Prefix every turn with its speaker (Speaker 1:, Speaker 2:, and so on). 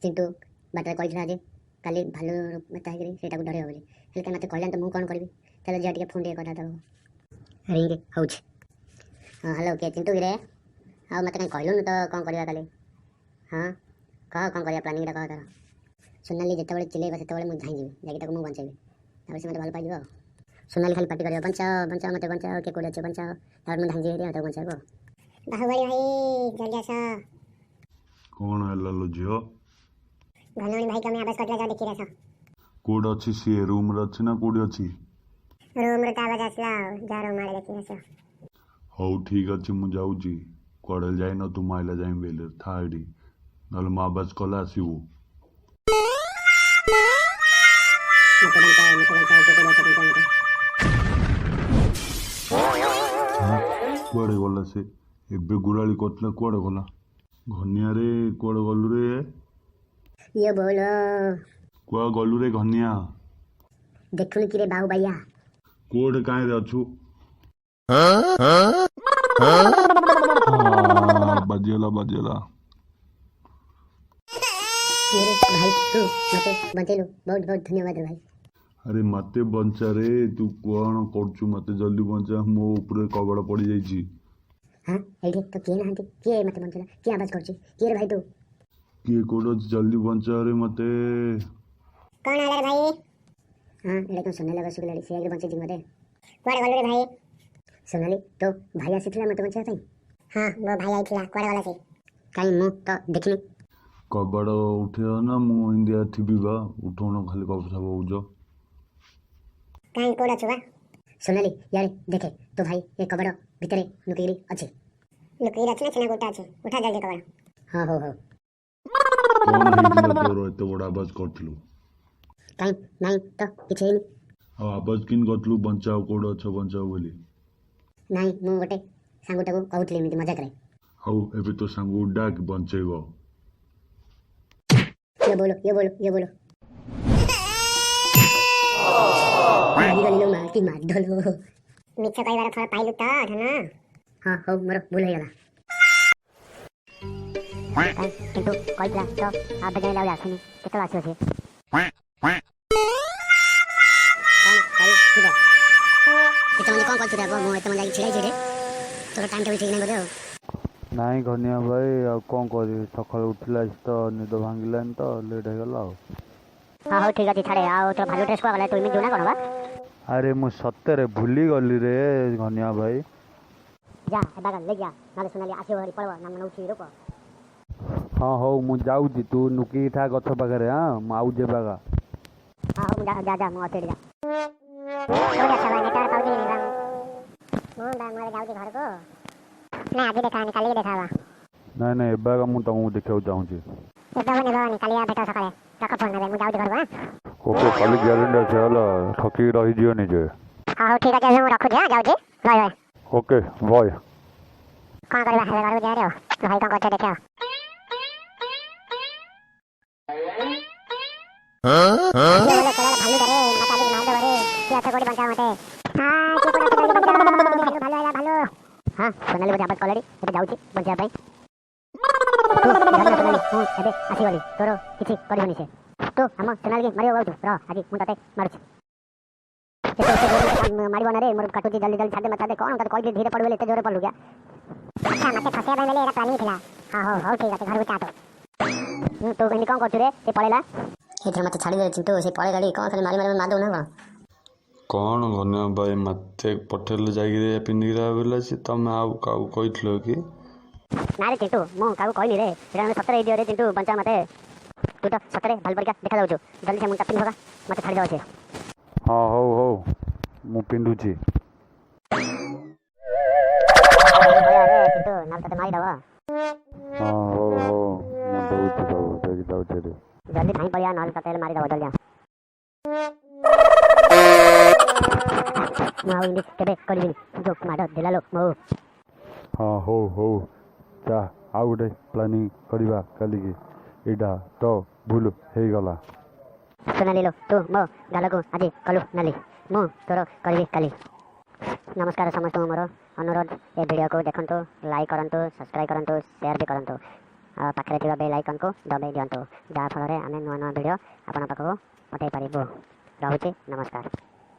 Speaker 1: ଚିଣ୍ଟୁ ବାଟରେ କହିଥିଲା ଯେ କାଲି ଭାଲୁ ମେତା ହେଇକିରି ସେଇଟାକୁ ଡରେଇବ ବୋଲି। ହେଲେ କାଇଁ ମୋତେ କହିଲାନି ତ, ମୁଁ କ'ଣ କରିବି? ଚାଲ ଯିବା, ଟିକେ ଫୋନ୍ ଟିକେ କଥା ତାକୁ। ରିଙ୍ଗ ହେଉଛି। ହଁ, ହ୍ୟାଲୋ, କିଏ, ଚିଣ୍ଟୁ କିରେ? ଆଉ ମୋତେ କାଇଁ କହିଲୁନି ତ? କ'ଣ କରିବା କାଲି? ହଁ, କହ, କ'ଣ କରିବା? ପ୍ଲାନିଂଟା କହ ତାର। ସୋନାଲି ଯେତେବେଳେ ଚିଲେଇବ, ସେତେବେଳେ ମୁଁ ଧାଇଁ ଯିବି, ଯାଇକି ତାକୁ ମୁଁ ବଞ୍ଚେଇବି। ତାପରେ ସେ ମୋତେ ଭଲ ପାଇଯିବ। ଆଉ ସୋନାଲି ଖାଲି ପାଟି କରିବ, "ବଞ୍ଚାଅ, ବଞ୍ଚାଅ, ମୋତେ ବଞ୍ଚାଅ, କିଏ କୋଉଠି ଅଛି, ବଞ୍ଚାଅ।" ତାପରେ ମୁଁ ଧାଇଁ ଯିବି ଆଉ ତାକୁ ବଞ୍ଚାଇବାକୁ।
Speaker 2: ବାହୁବଳି ଭାଇ, ଜଲ୍ଦି ଆସ।
Speaker 3: କ'ଣ ହେଲା ଲୋ ଝିଅ?
Speaker 2: ଘନମଣି ଭାଇ ତମେ ଆବାଜ କରିଥିଲା, ଯାଅ ଦେଖିକି ଆସ।
Speaker 3: କୋଉଠି ଅଛି ସିଏ? ରୁମ୍ରେ ଅଛି ନା କୋଉଠି ଅଛି?
Speaker 2: ରୁମ୍ରୁ ତ ଆବାଜ ଆସିଲା, ଆଉ ଯା ରୁମ୍ ଆଡ଼େ ଦେଖିକି ଆସ।
Speaker 3: ହଉ, ଠିକ୍ ଅଛି, ମୁଁ ଯାଉଛି। କୁଆଡ଼େ ଯାଇନ ତୁ, ମୁଁ ଆଇଲା ଯାଇ ବେଲେ ଥା ଏଠି, ନହେଲେ ମୁଁ ଆବାଜ କଲେ ଆସିବୁ।
Speaker 1: ମୋତେ ବଞ୍ଚାଅ, ମୋତେ ବଞ୍ଚାଅ, କିଏ କୋଉଠି ଅଛ, ବଞ୍ଚାଅ ମୋତେ।
Speaker 3: ହଁ, କୁଆଡ଼େ ଗଲା ସେ? ଏବେ ଗୁରାଳି କରୁଥିଲା, କୁଆଡ଼େ ଗଲା? ଘନିଆରେ, କୁଆଡ଼େ ଗଲୁ ରେ?
Speaker 1: ଇଏ ବୋଲ।
Speaker 3: କୁଆ ଗଲୁ ରେ ଘନିଆ?
Speaker 1: ଦେଖୁନି କିରେ ବାହୁ ବାଇଆ?
Speaker 3: କୋଉଠି କାହିଁରେ ଅଛୁ? ବାଜିଗଲା, ବାଜିଗଲା।
Speaker 1: मेरे भाई, ତୁ ମୋତେ ବଞ୍ଚେଇଲୁ, ବହୁତ ବହୁତ ଧନ୍ୟବାଦ ରେ ଭାଇ।
Speaker 3: ଆରେ ମତେ ବଞ୍ଚା ରେ, ତୁ କ'ଣ କରୁଛୁ? ମତେ ଜଲ୍ଦି ବଞ୍ଚା, ମୋ ଉପରେ କବାଟ ପଡ଼ିଯାଇଛି।
Speaker 1: ହଁ, ଏଇଠି ତ କିଏ ନାହାନ୍ତି। କିଏ ମୋତେ ବଞ୍ଚେଇଲା? କିଏ ଆବାଜ କରୁଛି? କିଏ ରେ ଭାଇ ତୁ?
Speaker 3: କିଏ କୋଉଠି ଅଛି? ଜଲ୍ଦି ବଞ୍ଚା ରେ ମତେ।
Speaker 2: କ'ଣ ହେଲା ରେ ଭାଇ?
Speaker 1: ହଁ, ଏଇଟା କ'ଣ ସୋନାଲି ଆବାଜ ଶୁଭିଲାଣି? ସେ ଆଗରେ ବଞ୍ଚେଇଛି ମୋତେ।
Speaker 2: କୁଆଡ଼େ ଗଲୁ ରେ ଭାଇ?
Speaker 1: ସୋନାଲି, ତୋ ଭାଇ ଆସିଥିଲା ମୋତେ ବଞ୍ଚେଇବା ପାଇଁ?
Speaker 2: ହଁ, ମୋ ଭାଇ ଆଇଥିଲା। କୁଆଡ଼େ ଗଲା ସେ?
Speaker 1: କାଇଁ, ମୁଁ ତ ଦେଖିନି।
Speaker 3: କବାଟ ଉଠେଇବ ନା ମୁଁ ଇନ୍ଦିଆ ଥିବି ବା? ଉଠଉନ, ଖାଲି କଥା କହୁଛ।
Speaker 2: କାହିଁ, କୋଉଠି ଅଛୁ ବା?
Speaker 1: ସୋନାଲି, ଇଆଡ଼େ ଦେଖେ, ତୋ ଭାଇ ଏ କବାଟ ଭିତରେ ଲୁକେଇକି ଅଛି।
Speaker 2: ଲୁକେଇକି ଅଛି ନା ଛେନା ଗୋଟା ଅଛି? ଉଠା ଜଲ୍ଦି କବାଟ।
Speaker 1: ହଁ, ହଉ ହଉ।
Speaker 3: କ'ଣ ହେଇଥିଲା ତୋର, ଏତେ ବଡ଼ ଆବାଜ କରିଥିଲୁ?
Speaker 1: କାଇଁ, ନାଇଁ ତ, କିଛି ହେଇନି।
Speaker 3: ଆଉ ଆବାଜ କେମିତି କରିଥିଲୁ, ବଞ୍ଚାଅ, କୋଉଠି ଅଛ, ବଞ୍ଚାଅ ବୋଲି?
Speaker 1: ନାଇଁ, ମୁଁ ଗୋଟେ ସାଙ୍ଗଟାକୁ କହୁଥିଲି ଏମିତି ମଜାକରେ।
Speaker 3: ହଉ, ଏବେ ତୋ ସାଙ୍ଗକୁ ଡାକ, ବଞ୍ଚେଇବ।
Speaker 1: ଇଏ ବୋଲ, ଇଏ ବୋଲ, ଇଏ ବୋଲ। ମାରିଗଲି ଲୋ ମା, କି ମାରିଦଲ।
Speaker 2: ମିଛ କହିବାର ଫଳ ପାଇଲୁ ତ ଧନ।
Speaker 1: ହଁ, ହଉ, ମୋର ଭୁଲ ହେଇଗଲା। କାଇଁ, କିନ୍ତୁ କହିଥିଲା ତ, ଏବେ ଯାଏଁ ଆହୁରି ଆସୁନି। କେତେବେଳେ ଆସିବ ସେ? କ'ଣ କରିଥିବ ଏତେ ମାନେ? କ'ଣ କରୁଛୁ ରେ? ମୁଁ ଏତେ ମାନେ ଯାଇକି ଛିଡ଼ା ହେଇଛି ଏଠି। ତୋର ଟାଇମ୍ ଟେବୁଲ୍ ଠିକ୍ ନାହିଁ ବୋଧେ ଆଉ।
Speaker 4: ନାଇଁ ଘନିଆ ଭାଇ, ଆଉ କ'ଣ କରିବି? ସକାଳୁ ଉଠିଲା ତ ନିଦ ଭାଙ୍ଗିଲାନି ତ ଲେଟ୍ ହେଇଗଲା ଆଉ।
Speaker 1: ହଁ, ହଉ, ଠିକ୍ ଅଛି, ଛାଡ଼େ। ଆଉ ତୋର ଭାଲୁ ଡ୍ରେସ୍ କୁଆ ଗଲା? ତୁ ଏମିତି ଯିବୁ ନା କ'ଣ ବା?
Speaker 4: ଆରେ, ମୁଁ ସତରେ ଭୁଲିଗଲି ରେ ଘନିଆ ଭାଇ।
Speaker 1: ଯା, ଏବେ ନେଇକି ଯା, ନହେଲେ ସୋନାଲି ଆସିବ ଭାରି, ପଳେଇବ ନା ନେଉଛି ରୋକ।
Speaker 4: ହଁ, ହଉ, ମୁଁ ଯାଉଛି। ତୁ ନୁକିକି ଥା ଗଛ ପାଖରେ। ହଁ, ମୁଁ ଆଉଛି ଏବାଗା।
Speaker 1: ହଁ, ହଉ, ମୁଁ ଯା ଯା ଯା, ମୁଁ ଅଛି ଏଠି, ଯା।
Speaker 2: କୋଉଠି ଅଛ ବା? ନେଟୱାର୍କ ପାଉଛି କି ନାଇଁ ବା? ମୁଁ ବା, ମୁଁ ଏବେ ଯାଉଛି ଘରକୁ। ନା, ଆଜି ଦେଖା ହବନି, କାଲିକି ଦେଖା ହବା।
Speaker 4: ନାଇଁ ନାଇଁ, ଏବାଗା ମୁଁ ତମକୁ ଦେଖିବାକୁ ଚାହୁଁଛି।
Speaker 2: ଏବେ ହବନି, ଏବେ ହବନି, କାଲି ଭେଟ ସକାଳେ। ରଖ ଫୋନ୍, ଏବେ ମୁଁ ଯାଉଛି ଘରକୁ। ହଁ।
Speaker 4: ଓକେ, କାଲି ଗ୍ୟାରେଣ୍ଟି ଅଛି ହେଲା, ଠକିକି ରହିଯିବ ନିଜେ।
Speaker 2: ହଁ, ହଉ, ଠିକ୍ ଅଛି, ଏବେ ମୁଁ ରଖୁଛି। ହଁ, ଯାଉଛି, ବାଏ ବାଏ।
Speaker 4: Okay, bye.
Speaker 2: କ'ଣ କରିବା ଏବେ? ଘରକୁ ଯିବା ଆଉ ଭାଇ କ'ଣ କରୁଛ ଦେଖିବା। ଭାଲୁ ରେ, ମତେ ଆଜି ମାରିଦେବ ରେ। କିଏ ଅଛ କୋଉଠି, ବଞ୍ଚାଅ ମତେ। ହଁ, କିଏ କୋଉଠି ଅଛ, ଜଲ୍ଦି ବଞ୍ଚାଅ। ଭାଲୁ, ଭାଲୁ ଆଇଲା, ଭାଲୁ।
Speaker 1: ହଁ, ସୋନାଲି ବୋଧେ ଆବାଜ କଲାଣି, ଏବେ ଯାଉଛି ବଞ୍ଚିବା ପାଇଁ। ତୁ ଧରିଲା ସୋନାଲି, ମୁଁ ଏବେ ଆସିଗଲି, ତୋର କିଛି କରିବନି ସେ। ତୁ ଆମ ସୋନାଲିକି ମାରିବାକୁ ଆଉଛୁ? ରହ, ଆଜି ମୁଁ ତତେ ମାରୁଛି। ଏତେ ଏତେ ଜୋରେ ମାରିବ ନା ରେ, ମୋର କାଟୁଛି। ଜଲ୍ଦି ଜଲ୍ଦି ଛାଡ଼େ, ଛାଡ଼େ। କ'ଣ ତତେ କହିଲି ଧୀରେ ପଡ଼ିବ ବୋଲି, ଏତେ ଜୋରେ ପଡ଼ିଲୁ କିଆ?
Speaker 2: ଆଚ୍ଛା, ମତେ ଫସେଇବା ପାଇଁ ବୋଲି ଏଇଟା ପ୍ଲାନିଂ ଥିଲା। ହଁ, ହଉ ହଉ, ଠିକ୍ ଅଛି, ଘରକୁ ଯା ତୁ।
Speaker 1: ତୁ ଏମିତି କ'ଣ କରୁଛୁ ରେ? ସେ ପଳେଇଲା ଏଥର, ମୋତେ ଛାଡ଼ିଦେ ଚିଣ୍ଟୁ, ସେ ପଳେଇଲାଣି। କ'ଣ ଖାଲି ମାରି ମାରି ମାରିଦେବୁ ନା କ'ଣ?
Speaker 4: କ'ଣ ଘନିଆ ଭାଇ, ମୋତେ ପଠେଇଲେ ଯାଇକିରି ପିନ୍ଧିକିରି ବେଲେ ଅଛି, ତମେ ଆଉ କାହାକୁ କହିଥିଲ କି?
Speaker 1: ନା ରେ ଚିଣ୍ଟୁ, ମୁଁ କାହାକୁ କହିନି ରେ। ସେଇଟା ଆମେ ସତରେ ହେଇଦିଅ ରେ। ଚିଣ୍ଟୁ, ବଞ୍ଚା ମୋତେ। ତୁ ତ ସତରେ ଭାଲୁ ପରିକା ଦେଖାଯାଉଛୁ। ଜଲ୍ଦି ସେ ମୁଣ୍ଡଟା ପିନ୍ଧି ପକା, ମୋତେ ଛାଡ଼ିଦେବ ସେ।
Speaker 4: ହଁ, ହଉ ହଉ, ମୁଁ ପିନ୍ଧୁଛି।
Speaker 1: ଚିଣ୍ଟୁ, ନହେଲେ ତତେ ମାରିଦେବ।
Speaker 4: ହଁ, ହଉ ହଉ, ମୁଁ ଦଉଛି ସବୁ, ଦେଖି ଯାଉଛି ଏଠି।
Speaker 1: ଜଲ୍ଦି ଧାଇଁ ପଳିଆ, ନହେଲେ ତତେ ହେଲେ ମାରିଦେବ। ଜଲ୍ଦି ଆ। ମୁଁ ଆଉ ଏମିତି କେବେ କରିବିନି। ଯୋଉ ମାଡ଼ ଦେଲା ଲୋ ମୋ।
Speaker 4: ହଁ, ହଉ ହଉ, ଯା, ଆଉ ଗୋଟେ ପ୍ଲାନିଂ କରିବା କାଲିକି। ଏଇଟା ତ ଭୁଲ ହେଇଗଲା।
Speaker 1: ସୋନାଲି ଲୋ, ତୁ ମୋ ଗାଲକୁ ଆଜି କଲୁ ନାଲି, ମୁଁ ତୋର କରିବି କାଲି। ନମସ୍କାର ସମସ୍ତଙ୍କୁ, ମୋର ଅନୁରୋଧ, ଏ ଭିଡ଼ିଓକୁ ଦେଖନ୍ତୁ, ଲାଇକ୍ କରନ୍ତୁ, ସବସ୍କ୍ରାଇବ୍ କରନ୍ତୁ, ସେୟାର ବି କରନ୍ତୁ। ଆଉ ପାଖରେ ଥିବା ବେଲ୍ ଆଇକନ୍କୁ ଦବାଇ ଦିଅନ୍ତୁ, ଯାହାଫଳରେ ଆମେ ନୂଆ ନୂଆ ଭିଡ଼ିଓ ଆପଣଙ୍କ ପାଖକୁ ପଠାଇ ପାରିବୁ। ରହୁଛି, ନମସ୍କାର।